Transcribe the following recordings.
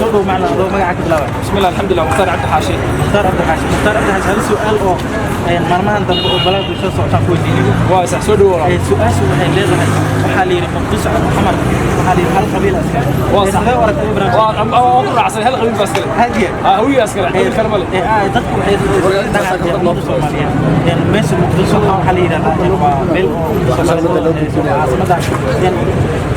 Soo dhow macna, adoo magaca ka bilaabay. Bismillah, alxamdulilah. Mukhtaar Cabdi Xaashi. Mukhtaar Cabdi Xaashi. Mukhtaar Cabdi Xaashi, hal su'aal oo maalmahan dambe oo baraha bulshada socotaan ku weydiinay. Waa sax, soo dhowo. Su-aashu waxay leedahay, waxaa la yidhi Muqdisho ama Xamar, waxaa la yidhi hal qabiil iska. Waa sax. Sidee u aragtay barnaamijka? Waa ku raacsan, hal qabiil baa iskale. Hadiya. Hawiya iskale, qabiil kale ma leh. Dadku waxay dhahaan ummadda Soomaaliyeed meesha Muqdisho waxaa la yidhahdaa waa meel oo Soomaalida caasimada.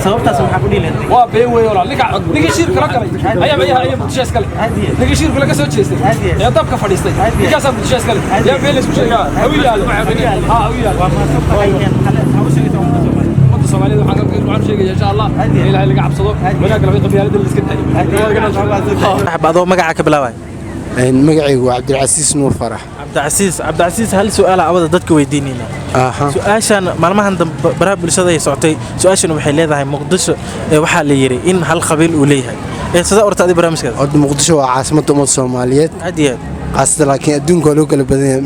Sababtaas waxaa ku dhihi lahayd? Waa been weey walaal. Ninka shiirka la galay ayaa Muqdisho iskale. Ninka shiirka laga soo jeestay ee dabka fadhiistay, ninkaasaa Muqdisho iskale. Yaa been laysku sheegaa? Hawiya, ha, hawiya. Waa mahadsan tahay. Maxaa u sheegaysaa ummadda Soomaaliyeed? Ummadda Soomaaliyeed waxaan sheegaya, insha Allah, in Ilaahay laga cabsado, wanaagga laba qabyaalada la iska daayo. Saaxiib, adoo magaca ka bilaabay. Magacaygu waa Cabdilcasiis Nuur Farax. Cabdicasiis, Cabdicasiis, hal su'aal awada dadka weydiinayna. Su-aashan maalmahan dambe baraha bulshada ay socotay. Su-aashan waxay leedahay, Muqdisho waxaa la yidhi in hal qabiil uu leeyahay. Sidee orta adi barnaamijkaas? Horta Muqdisho waa caasimadda ummadda Soomaaliyeed. Aad iyo aad. Caasida, laakiin adduunka waa loo kala badan yahay.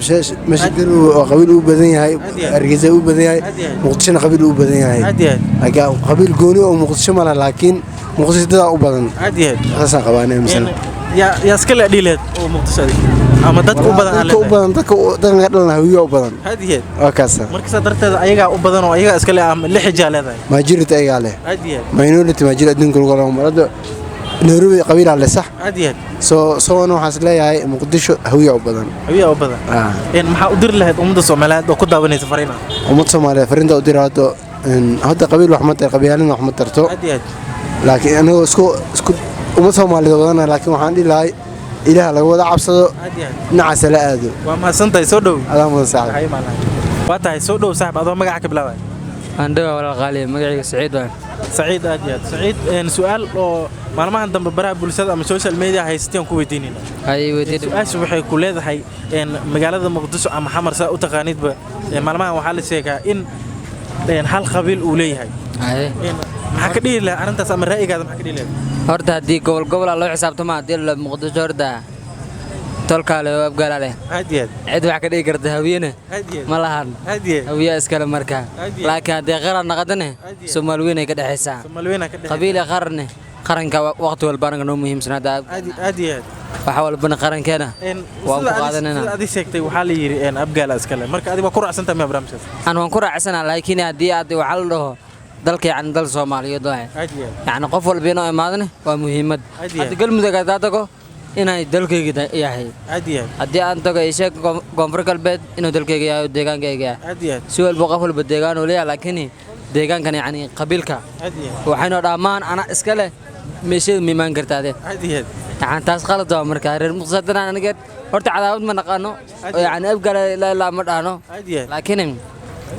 Meesha Garowe oo qabiil uu badan yahay, Hargeysa uu badan yahay, Muqdishona qabiil uu badan yahay. Aad iyo aad. Laakiin qabiil gooni oo Muqdisho ma laha, laakiin Muqdisho dadaa u badan. Aad iyo aad. Saasaan qabaanay misana. Yaa iska le dhihi lahayd oo Muqdisho adig ama dadka u badan? Dadka u badan, dadka ka dhalan Hawiya u badan. Aad iyo aad. Waa kaasa. Marka saa darteeda ayagaa u badan oo ayagaa iska le ama lixijaa leedahay? Majority ayagaa leh. Aad iyo aad. Minority majority adduunka lagu kala marada Nairobi qabiilaa leh, sax. Aad iyo aad. Soo waxaan is leeyahay Muqdisho Hawiya u badan. Hawiya u badan. Maxaa u diri lahayd ummadda Soomaaliyeed oo ku daawanaysa fariina? Ummadda Soomaaliyeed fariinta u dira, hadda qabiil wax ma tar, qabyaalina wax ma tarto. Aad iyo aad. Laakiin anagoo isku ummad Soomaaliyeed wadana, laakiin waxaan dhihi lahay Ilaah laga wada cabsado, Aad iyo aad. dhinacaas la aado. Waa mahadsantahay, soo dhow. Adaa mudan, saaxiib. Waa tahay, soo dhow saaxib, adoo magaca ka bilaabay. Andhawa walaal qaali, magacayga Saciid waan. Saciid, aad iyo aad. Saciid, su'aal oo maalmahan dambe baraha bulshada ama social media haysateen ku weydiinayna. Hay, weydiin. Su-aasha waxay ku leedahay, magaalada Muqdisho ama Xamar saa u taqaanidba, maalmahan waxaa la sheegaa in hal qabiil uu leeyahay. Haye. Maxaa ka dhihi lahaa arrintaas ama ra'yigaada maxaa ka dhihi lahayd? Horta haddii gobol gobol loo xisaabtamo, haddii la Muqdisho horta tolkaa leh oo Abgaala leh. Aad iyo aad. Cid wax ka dhigi karta Hawiyene Aad iyo aad. ma lahan. Aad iyo aad. Hawiyaa iskale marka. Aad iyo aad. Laakiin haddii qaran naqadane, Aad iyo aad. Soomaali weyn ay ka dhexaysaa. Soomaali weyn aa ka dhexaysa. Qabiil iyo qaranne, qaranka waqti walba anaga noo muhiimsan hadda. Aad iyo aad. Wax walbana qarankeena waan ku qaadanayna. Sida adi sheegtay, waxaa la yidhi Abgaala iskale. Marka adiga waa ku raacsantahay miya barnaamijkaas? Aan waan ku raacsanaa, laakiin haddii aad waxaa la dhaho dalka, yacni dal Soomaaliyeed waaye. Aad iyo aad. Yacni qof walba inuu imaadane waa muhiimad. Aad iyo aad. Hadda Galmudug haddaa tago, inay dalkayga yahay. Aad iyo aad. Haddii aan tago isheeg Koonfur Galbeed, inuu dalkayga yahay oo deegaankayga yahay. Aad iyo aad. Si walba qof walba deegaan uu leeyahay, laakiin deegaankan, yacni qabiilka, Aad iyo aad. waxaynu dhammaan ana iska leh meesheedu ma imaan kartaade. Aad iyo aad. Yacni taas qalad waa. Marka reer Muqdisho haddana aniga horta cadaawad ma naqaano oo yacni Abgaala ilaa ilaa ma dhahno. Aad iyo aad. Laakiin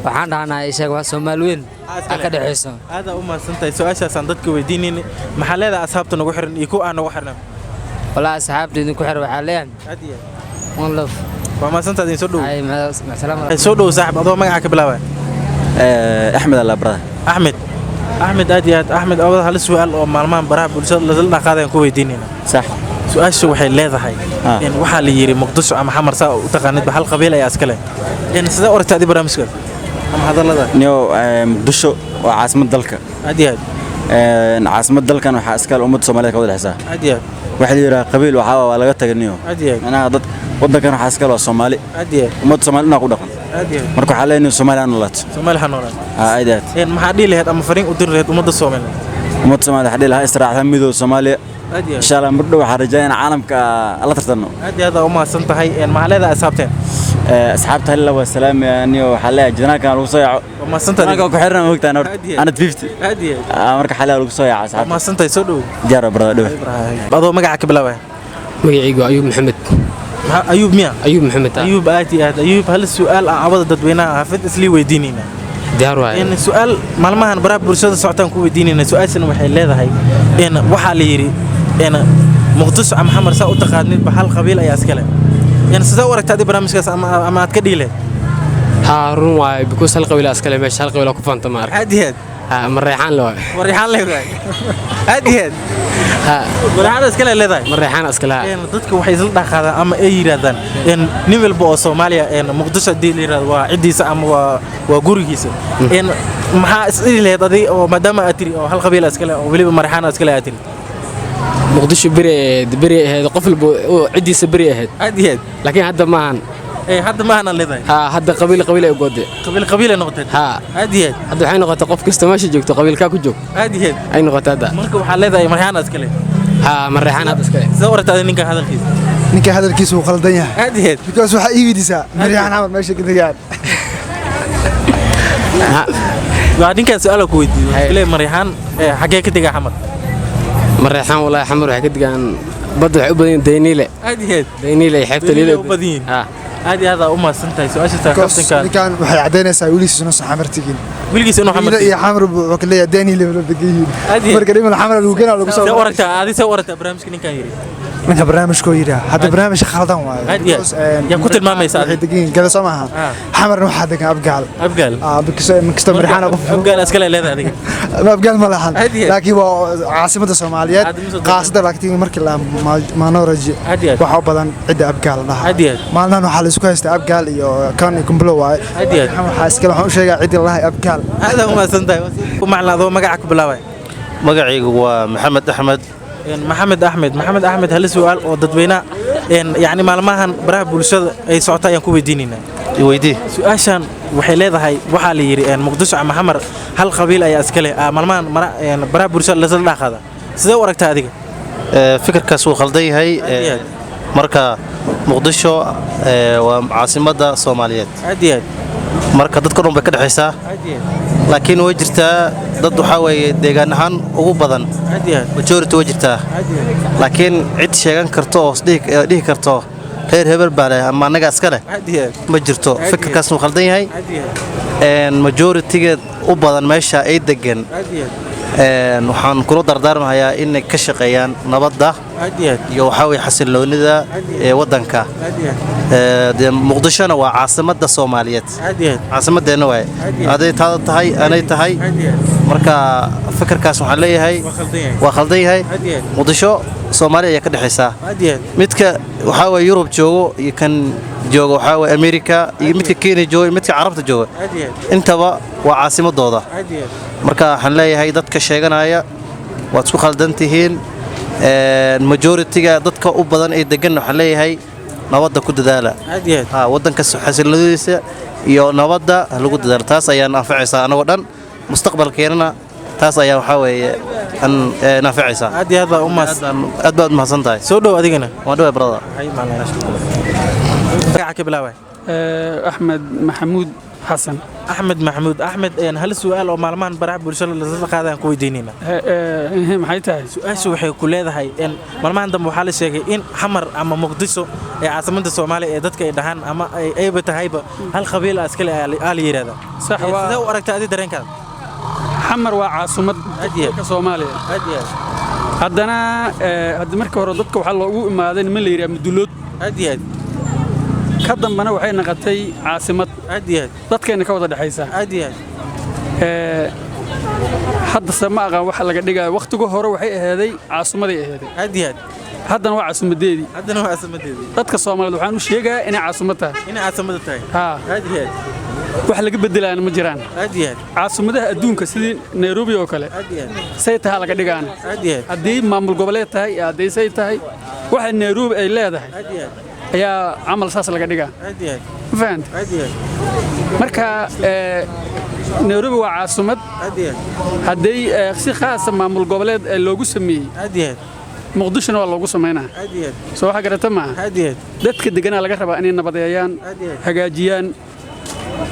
waxaan dhahnaa isheeg waa Soomaali weyn ha ka dhexayso. Aad u mahadsantahay. Su-aashaasaan dadka weydiinayna. Maxaa leedahay asxaabta nagu xiran iyo kuwa aan nagu xirnan? Walaa asxaabta idinku xir waxaa leeyahay Aad iyo aad. one love. Waa mahadsantahay, idin soo dhow. Ay, macasalaam. Soo dhow saaxib, adoo magaca ka bilaabaya. Axmed alla brother. Axmed, Axmed, aad iyo aad. Axmed, awada hal su'aal oo maalmahan baraha bulshada lasla dhaqaadayaan ku weydiinayna. Sax. Su-aasha waxay leedahay, waxaa la yidhi Muqdisho ama Xamar saa u taqaanidba hal qabiil ayaa iska leh. Sidee u aragtaa adi barnaamijkaas ama hadallada? Niyo, Muqdisho waa caasimad dalka. Aad iyo aad. Caasimad dalkan waxaa iskale ummadda Soomaaliyeed ka wada dhexaysaa. Aad iyo aad. Waxa la yidhaha qabiil waxaa waa laga tagay, niyo. Aad iyo aad. Macnaha dad waddankan waxaa iskale waa Soomaali. Aad iyo aad. Ummadda Soomaali ku dhaqan. Aad iyo aad. Marka waxaa leenahay Soomaali ha noolaato. Soomaali ha noolaato. Haa, aad iyo aad. Maxaa dhihi lahayd ama fariin u diri lahayd ummadda Soomaaliyeed? Ummadda Soomaaliyeed waxaa dhihi lahaa israacda midooda Soomaaliya. Aad iyo aad. Insha Allah mar dhow waxaan rajaynaa in caalamka la tartanno. Aad iyo aad aa u mahadsan tahay. Maxaa leedahay asxaabteen? Asxaabta halla waa salaamaya, niyo. Waxaa leeyahay janaalkan lagu soo yaaco. Waa mahadsantahay. Janaalkan ku xiran moogtaan horta. Aad iyo aad. Anad 50. Aad iyo aad. Marka xalay lagu soo yaaco Waa asxaabta. mahadsantahay, soo dhow. Diyaar waa brother, dhow. Adoo magaca ka bilaabaya. Magacaygu Ayuub Maxamed. Maxaa Ayuub miya? Ayuub Maxamed, ah. Ayuub, aad iyo aad. Ayuub, hal su'aal aan awada dadweynaha xaafid islii weydiinayna. Diyaar waaye. Su'aal maalmahan baraha bulshada socotaan ku weydiinayna. Su-aashan waxay leedahay, waxaa la yidhi Muqdisho ama Xamar saa u taqaanidba hal qabiil ayaa iska leh. Sidee u aragtaa adi barnaamijkaas ama aad ka dhihi lahayd? Haa, run waaye, because hal qabiil iskale meesha, hal qabiil ku faanta ma arka. Aad iyo aad. Haa, Mareexaan le waaye. Mareexaan leedahay, aad iyo aad. Haa. Mareexaan iskale leedahay. Mareexaan iskale, haa. Dadka waxay isla dhaqaadaan ama ay yidhaahdaan nin walba oo Soomaaliya Muqdisho haddii la yidhahdo waa ciddiisa ama waa gurigiisa. Maxaa is dhihi lahayd adi oo maadaama aad tiri oo hal qabiil iskale oo weliba Mareexaan iskale aad tiri? Muqdisho beri ahayd, beri ahayd, qof walba oo ciddiisa beri ahayd. Aad iyo aad. Laakiin hadda maahan. Ee, hadda maahan aan leedahay. Haa, hadda qabiil qabiil ay go'day. Qabiil qabiil ay noqotay. Haa. Aad iyo aad. Hadda waxay noqotay qof kasta meesha joogto qabiilkaa ku joog. Aad iyo aad. Ay noqotay hadda. Marka waxaa leedahay Marxaan iskale. Haa, Mareexaan hadda iskale. Sidee u aragtaa ninka hadalkiisa? Ninka hadalkiisa wuu qaldan yahay. Aad iyo aad. Because waxaa ii weydiisaa Mareexaan Xamar meesha ka degaan. Waa ninkaan su'aal ku weydiiyey. Wuxuu leeyahay Mareexaan xagee ka degaa Xamar? Mareexaan walaahi Xamar waxay ka degaan badda, waxay u badan yihiin Dayniile. Aad iyo aad. Dayniile iyo xeebta Liile. U badan yihiin. Haa. Aad iyo aad aa u mahadsan tahay su-aasha Because kabtanka. Ninkan waxay caddaynaysaa weligiis inuusan Xamar tegin. Weligiis inuu Xamar Liile iyo Xamar wuxuu ka leeyahay Daniel la degan yihiin. Aad iyo aad. Marka dhiman Xamar lagu keenaa lagu soo. Sidee u aragtaa adi, sidee u aragtaa barnaamijka ninkaan yiri? Ninka barnaamijkoo yidhaa hadda barnaamij khaldan waaye. Aad iyo aad. Because, Yaa ku tilmaamaysa waxay adiga? degan yihiin gada soo maaha. Xamarna waxaa degan Abgaal. Abgaal. Ah, because inkastoo Mareexaan qof Abgaal iskale leedahay adiga. Ma Abgaal ma lahan. Aad iyo aad. Laakiin waa caasimadda Soomaaliyeed. Caasimadda. Qaasada laakiin markii la minority Aad iyo aad. waxaa u badan cidda Abgaal la dhahaa. Aad iyo aad. Maalmahan waxaa la isku haystaa Abgaal iyo kan iyo Kumblo waaye. Aad iyo aad. Waxaa iskale waxaan u sheegaa cidda la dhahay Abgaal. Aad aa u mahadsan tahay. Ku macla adoo magaca ku bilaabay. Magacaygu waa Maxamed Axmed. Maxamed Axmed, Maxamed Axmed, hal su'aal oo dadweynaha yacni maalmahan baraha bulshada ay socota ayaan ku weydiinaynaa. Weydii. Su-aashan waxay leedahay waxaa la yidhi Muqdisho ama Xamar hal qabiil ayaa iska leh. Maalmahan baraha bulshada lasla dhaqaada, sidee u aragtaa adiga? Fikirkaas wuu khaldan yahay. Aad iyo aad. Marka Muqdisho waa caasimadda Soomaaliyeed. Aad iyo aad. Marka dadka dhan bay ka dhexaysaa. Aad iyo aad. Laakiin way jirtaa dad waxaa weeye deegaan ahaan ugu badan. Aad iyo aad. Majority way jirtaa. Aad iyo aad. Laakiin cid sheegan karto oo dhihi karto reer hebel baa leh ama annaga iska leh Aad iyo aad. ma jirto. Aad iyo Fikirkaas wuu khaldan yahay. Aad iyo aad. Majority-ga u badan meesha ay degan. Aad iyo aad. Waxaan kula dardaarmayaa inay ka shaqeeyaan nabadda Aad iyo aad. iyo waxaa weeye xasilloonida ee waddanka. Aad iyo aad. Dee Muqdishona waa caasimadda Soomaaliyeed. Aad iyo aad. Caasimadeenna waaye. Aad iyo aad. Aday taada tahay, anay tahay. Aad iyo aad. Marka fikirkaas waxaan leeyahay Waa khaldan yahay. waa khaldan yahay. Aad iyo aad. Muqdisho Soomaaliya ayaa ka dhexaysaa. Aad iyo aad. Midka waxaa weeye Yurub joogo iyo kan joogo waxaa weeye Amerika iyo midka Kenya joogo iyo midka Carabta joogo. Aad iyo aad. Intaba waa caasimadooda. Aad iyo aad. Marka waxaan leeyahay dadka sheeganaya waad isku khaldan tihiin. Majority-ga dadka u badan ee degan waxaan leeyahay nabadda ku dadaala. Aad iyo aad. Haa, waddanka xasilloonidiisa iyo nabadda ha lagu dadaalo, taas ayaan anfacaysaa anagoo dhan mustaqbalkeenana, taas ayaa waxaa weeye an anfacaysaa. Aad iyo aad baa u mahadsan. Aad baad mahadsan tahay. Soo dhow adigana. Waan dhaway, brother. Hay magaca ka bilaabay. Axmed Maxamuud Xasan. Axmed Maxamuud Axmed, hal su'aal oo maalmahan baraha bulshada lasla qaadaan ku weydiinaynaa. Maxay tahay? Su-aashu waxay ku leedahay maalmahan dambe waxaa la sheegay in Xamar ama Muqdisho ee caasimadda Soomaaliya ee dadka ay dhahaan ama ayba tahayba hal qabiil ah iskale aa la yidhahdaa. Sax waa. Sidee u aragtaa adi dareenkaada? Xamar waa caasimad Aad iyo aad. dalka Soomaaliya. Aad iyo aad. Haddana hadda markii hore dadka waxaa loogu imaaday niman la yidhaha Mudulood. Aad iyo aad. Ka dambana waxay noqotay caasimad. Aad iyo aad. Dadkayna ka wada dhexaysa. Aad iyo aad. Hadda se ma aqaan waxa laga dhigayo. Wakhtiga hore waxay aheeday caasimaday aheeday. Aad iyo aad. Haddana waa caasimadeedii. Haddana waa caasimadeedii. Dadka Soomaaliyeed waxaan u sheegayaa inay caasimad tahay. Inay caasimadda tahay. Haa. Aad iyo aad. Wax laga bedelaana ma jiraan. Aad iyo aad. Caasimadaha adduunka sidii Nairobi oo kale. Aad iyo aad. Say tahay laga dhigaana. Aad iyo aad. Haddii maamul goboleed tahay iyo haddii say tahay waxa Nairobi ay leedahay Aad iyo aad. ayaa camal saas laga dhigaa. Aad iyo aad. Ma fahantay? Aad iyo aad. Marka Nairobi waa caasimad. Aad iyo aad. Haddii si khaasa maamul goboleed loogu sameeyey. Aad iyo aad. Muqdishona waa loogu sameynaa. Aad iyo aad. Soo waxa garata maaha. Aad iyo aad. Dadka deganaa laga rabaa inay nabadeeyaan, Aad iyo aad. hagaajiyaan.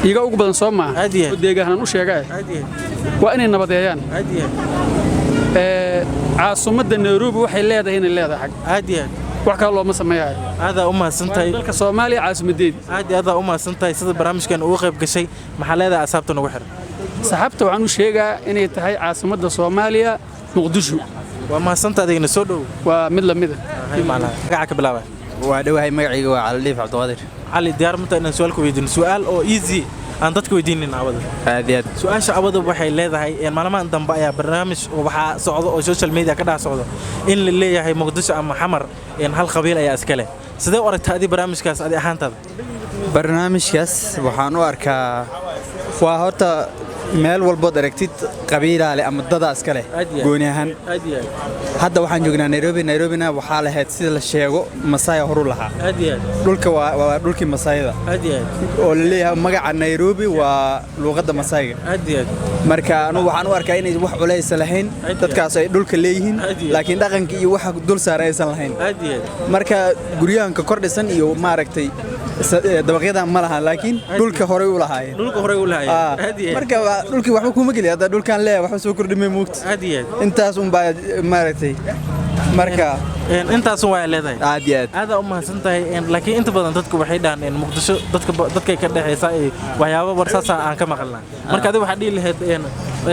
Iyaga ugu badan soo maaha. Aad iyo aad. Oo deegaanaan u sheegay. Aad iyo aad. Waa inay nabadeeyaan. Aad iyo aad. Caasimadda Nairobi waxay leedahay inay leedahay xag. Aad iyo aad. Wax kale looma sameeyayo. Aad aa u mahadsan tahay. Dalka Soomaaliya caasimadeedii. Aad iyo aad aa u mahadsan tahay sida barnaamijkan uga qayb gashay. Maxaa leedahay asxaabta nagu xiran? Saxaabta waxaan u sheegaa inay tahay caasimadda Soomaaliya Muqdisho. Waa mahadsantahay adigana, soo dhow. Waa mid la mid ah. Hay macnaha. Magaca ka bilaabay. Waa dhowahay, magacayga waa Cali Dhiif Cabdiqaadir. Cali, diyaar ma tahay inaan su'aal ku weydiino? Su'aal oo easy aan dadka weydiinin awada. Aad iyo aad. Su-aasha awada waxay leedahay maalmahan dambe ayaa barnaamij oo waxaa socda oo social media ka dhex socda in la leeyahay Muqdisho ama Xamar hal qabiil ayaa iska leh. Sidee u aragtaa adi barnaamijkaas adi ahaantaada? Barnaamijkaas waxaan u arkaa waa horta Meel walbood aragtid qabiilaa leh ama dadaa iska leh. Aad iyo aad. Gooni ahaan. Aad iyo aad. Hadda waxaan joognaa Nairobi. Nairobina waxaa lahayd, sida la sheego, Masaaya horu lahaa. Aad iyo aad. Dhulka waa dhulkii Masaayada. Aad iyo aad. Oo la leeyahay magaca Nairobi waa luuqadda Masaayga. Aad iyo aad. Marka anu waxaan u arkaa inay wax culaysa lahayn dadkaas ay dhulka leeyihiin, laakiin dhaqanka iyo waxa dul saaran aysan lahayn. Aad iyo aad. Marka guryahanka kor dhisan iyo maaragtay dabaqyadan ma laha, laakiin dhulka horey u lahaayeen. Dhulka horey u lahaayeen. Aad iyo aad. Marka dhulkii waxba kuma geli hadda dhulkan leeyahay, waxba soo kordhimay moogta. Aad iyo aad. Intaas un baa maaragtay marka. Intaas waa leedahay. Aad iyo aad. Aad u mahadsan tahay. Laakiin inta badan dadku waxay dhahaan Muqdisho dadka dadkay ka dhaxaysa ee waxyaabo warsaasa aan ka maqalnaa. Marka adiga waxaad dhihi lahayd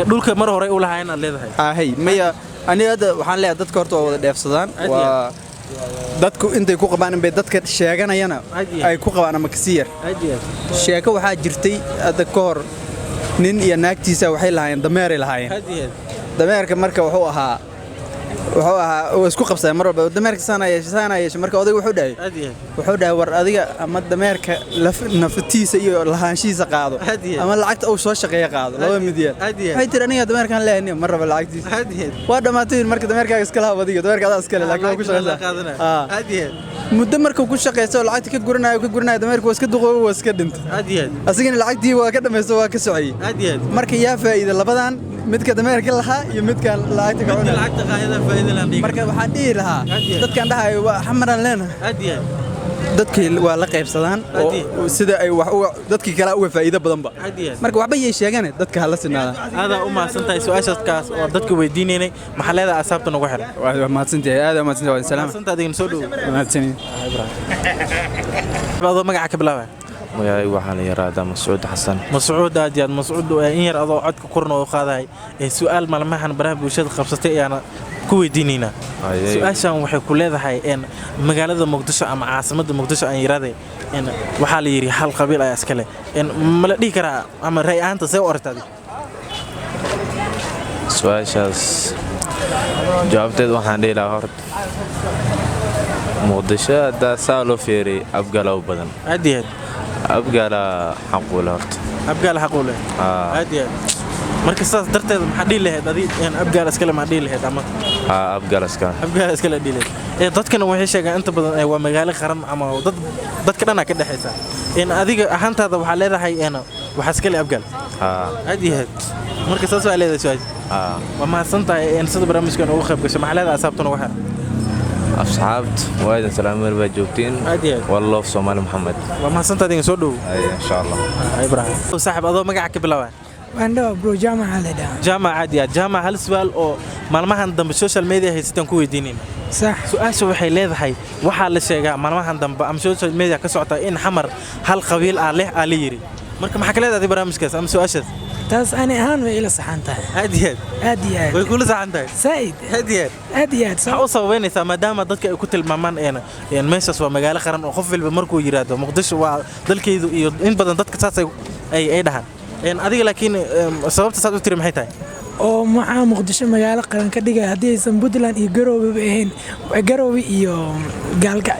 dhulka mar hore u lahaayeen aad leedahay. Ahay, maya, aniga hadda waxaan leeyahay dadka horta waa wada dheefsadaan. Aad iyo waa dadku intay ku qabaan inbay dadka sheeganayana Aad iyo aad. ay ku qabaan ama kasii yar. Aad iyo aad. Sheeko waxaa jirtay hadda ka hor, nin iyo naagtiisa waxay lahaayeen dameeray lahaayeen. Aad iyo aad. Dameerka marka wuxuu ahaa waa isku qabsadeen mar walba, dameerka saana yeeshay, saana yeeshay. Marka odaygu wuxuu dhahay, Aad iyo aad. wuxuu dhahay, war adiga ama dameerka naftiisa iyo lahaanshihiisa qaado Aad iyo aad. ama lacagta uu soo shaqeeya qaado, laba mid yeel. Aad iyo aad. Waxay tiri, aniga dameerkan leeyahay, ma raba lacagtiisa. Aad iyo aad. Waa dhammaatay. Marka dameerkaaga iska lahaa adiga, dameerka adaa iska leh, laakiin waa ku shaqeysaa. Aad iyo aad. Muddo markuu ku shaqeysto oo lacagta ka guranayo, dameerku waa iska duqoobay, waa iska dhintay. Aad iyo aad. Asigana lacagtii waa ka dhamaysto, waa ka socayay. Aad iyo aad. Marka yaa faa'iida labadan, midka dameerka lahaa iyo midkan lacagta ka cunaya? Lacagta qaayada faa'iido laan dhihi. Marka waxaan dhihi lahaa Aad iyo aad. dadkan dhahayo waa Xamaraan leenahay, Aad iyo aad. dadkii waa la qaybsadaan oo Aad iyo sida ay wax uga dadkii kale uga faa'iido badanba. Aad iyo aad. Marka waxba yay sheegane, dadka ha la sinaadaan. Aad u mahadsan tahay. Su'aashaas oo dadka weydiinaynay, maxaa leedahay asxaabta nagu xiran? Waa mahadsantahay, aad u mahadsantahay, waa salaam. Mahadsantahay adigana, soo dhow. Mahadsanid. Adoo magaca ka bilaabaya. Magacaygu waxaa la yiraahdaa Mascuud Xasan. Mascuud, aad iyo aad. Mascuud, in yar adoo codka korna u qaadahay ee su'aal maalmahan baraha bulshada qabsatay ayaana ku weydiinaynaa. Su'aashan waxay ku leedahay magaalada Muqdisho ama caasimadda Muqdisho aan yiraahday waxaa la yidhi hal qabiil ayaa iska leh. Ma la dhihi karaa ama ra'yi ahaanta see u aragtaa adiga? Su-aashaas jawaabteed waxaan dhihi lahaa, horta Muqdisho haddaa saa loo fiiriy, Abgaala u badan. Aad iyo aad. Abgaala xaquule horta. Abgaal xaq u leh. Haa. Aad iyo aad. Marka sidaas darteed maxaa dhihi lahayd adi Abgaal iskale maxaa dhihi lahayd ama? Haa, Abgaala iskale. Abgaal iskale dhihi lahayd. Dadkana waxay sheegaan inta badan waa magaalo qaran ama dad dadka dhanaa ka dhexaysa. Adiga ahaantaada waxaa leedahay waxaa iskale Abgaal. Haa. Aad iyo aad. Marka saas waa leedahay su'aasha. Haa. Waa mahadsan tahay sida barnaamijkan uga qayb gashay. Maxaa leedahay asxaabta nagu xiran? Asxaabt waa idin salaam, meel baa joogtiin. Aad iyo aad. Walloof Soomaali Maxamed. Waa mahadsan tahay adigana, soo dhow. Haye, insha Allah. Ibrahim saaxib, adoo magaca ka bilaabaya. Waan dhawa bro, jaamaca la dhahaa. Jaamac, aad iyo aad. Jaamac, hal su'aal oo maalmahan dambe social media haysataan ku weydiinayna. Sax. Su'aasha waxay leedahay, waxaa la sheegaa maalmahan dambe ama social media ka socota in Xamar hal qabiil ah leh aa la yidhi. Marka maxaa ka leedahay barnaamijkaas ama su'aashaas? Taas ani ahaan way ila saxan tahay. Aad iyo aad. Aad iyo aad. Way kula saxan tahay. Saa'id. Aad iyo aad. Aad iyo aad. Maxaa u sababeynaysaa maadaama dadka ay ku tilmaamaan een meeshaas waa magaalo qaran oo qof walba markuu yiraahdo Muqdisho waa dalkaydu iyo in badan dadka saas ay dhahaan, adiga laakiin sababta saad u tiri maxay tahay? Oo maxaa Muqdisho magaalo qaran ka dhigaya haddii aysan Puntland iyo Garoobeba ahayn? Garoobe iyo Gaalka,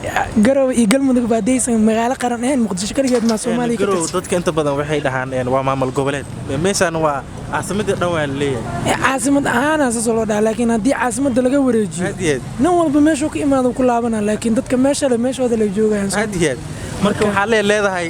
Garoobe iyo Galmudugba haddii aysan magaalo qaran ahayn, Muqdisho kaligeed maa Soomaaliya ka Garow tirsan? Dadka inta badan waxay dhahaan waa maamul goboleed, meeshaan waa caasimadii dhan waa la leeyahay. Caasimad ahaana saas loo dhaha, laakiin haddii caasimadda laga wareejiyo, Aad iyo aad. nin walba meeshuu ka imaado ku laabana, laakiin dadka meesha le meeshooda lay joogayaan. Aad iyo aad. Marka waxaa leedahay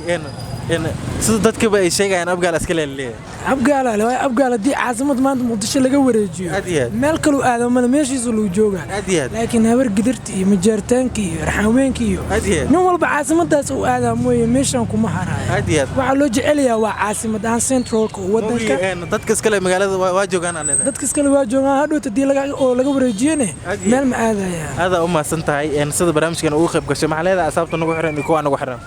een sida dadkaba ay sheegayaan Abgaal iska leeyahay. Abgaala le waayo, Abgaal haddii caasimad maanta Muqdisho laga wareejiyo, Aad iyo aad. meel kaluu aado male, meeshiisu lagu joogaa. Aad iyo aad. Laakiin Habar Gidirta iyo Majeertaanka iyo Raxaweenka iyo Aad iyo aad. nin walba caasimadaas uu aadaa mooye, meeshan kuma haraayo. Aad iyo aad. Waxaa loo jecelayaa waa caasimad ahaan centralka oo wadanka. Dadka iskale magaalada waa joogaan aan leedahay. Dadka iskale waa joogaan, hadhowta haddii laga oo laga wareejiyene Aad iyo meel ma aadayaan. Aad u mahadsan tahay sida barnaamijkan ugu qayb gashay. Maxaa leedahay asxaabta nagu xiran iyo kuwa aan nagu xiran?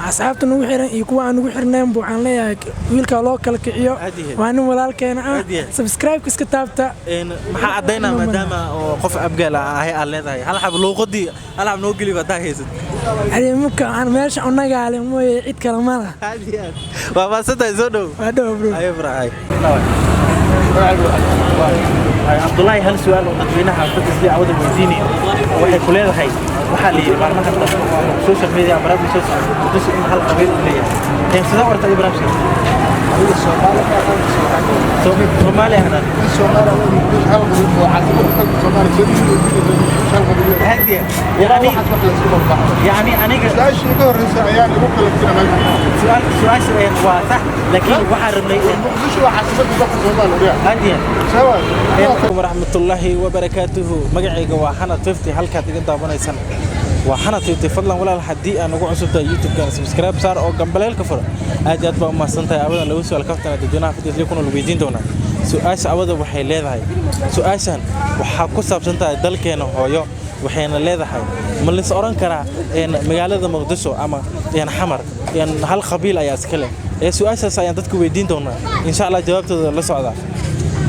Asxaabta nagu xiran iyo kuwa aan nagu xirnayn bu waxaan leeyahay wiilkaa loo kala kiciyo, waa nin walaalkeena ah, subscribe-ka iska taabta. Maxaa caddaynaa maadaama oo qof Abgaal ah ahay aad leedahay hal xab luuqadii, hal xab noo geli baad haysad? Muka aan meesha unagaale mooye, cid kale ma laha. Waa mahadsan tahay, soo dhow. Waa dhow bro. Ayo ibrahim Cabdullaahi, hal su'aal oo dadweynaha xaafadda sidii cawada weydiinayo waxay ku leedahay, waxaa la yidhi maalmahan dambe social media baraha bulshada Muqdisho in hal qabiil uu leeyahay. Sidee u aragtaa barnaamijka? Soomaali ahaan. Yani aniga su-aasha waa sax, laakiin waxaan rabnay waraxmatullaahi wabarakaatuhu. Magacayga waa Xanad 50, halkaad iga daawanaysan waa Xanad 50. Fadlan walaal, haddii aan ugu cusub tahay YouTube-kan, subscribe saar oo gambaleelka furo. Aad iyo aad baa u mahadsan tahay. Awadan lagu su'aal kaftana dadweynaha fidisli kuna lagu weydiin doonaa. Su-aasha awada waxay leedahay, su-aashan waxaa ku saabsan tahay dalkeena hooyo, waxayna leedahay: ma lis oran karaa magaalada Muqdisho ama Xamar hal qabiil ayaa iska leh? Ee su-aashaas ayaan dadka weydiin doonaa, insha Allah jawaabtooda la socda.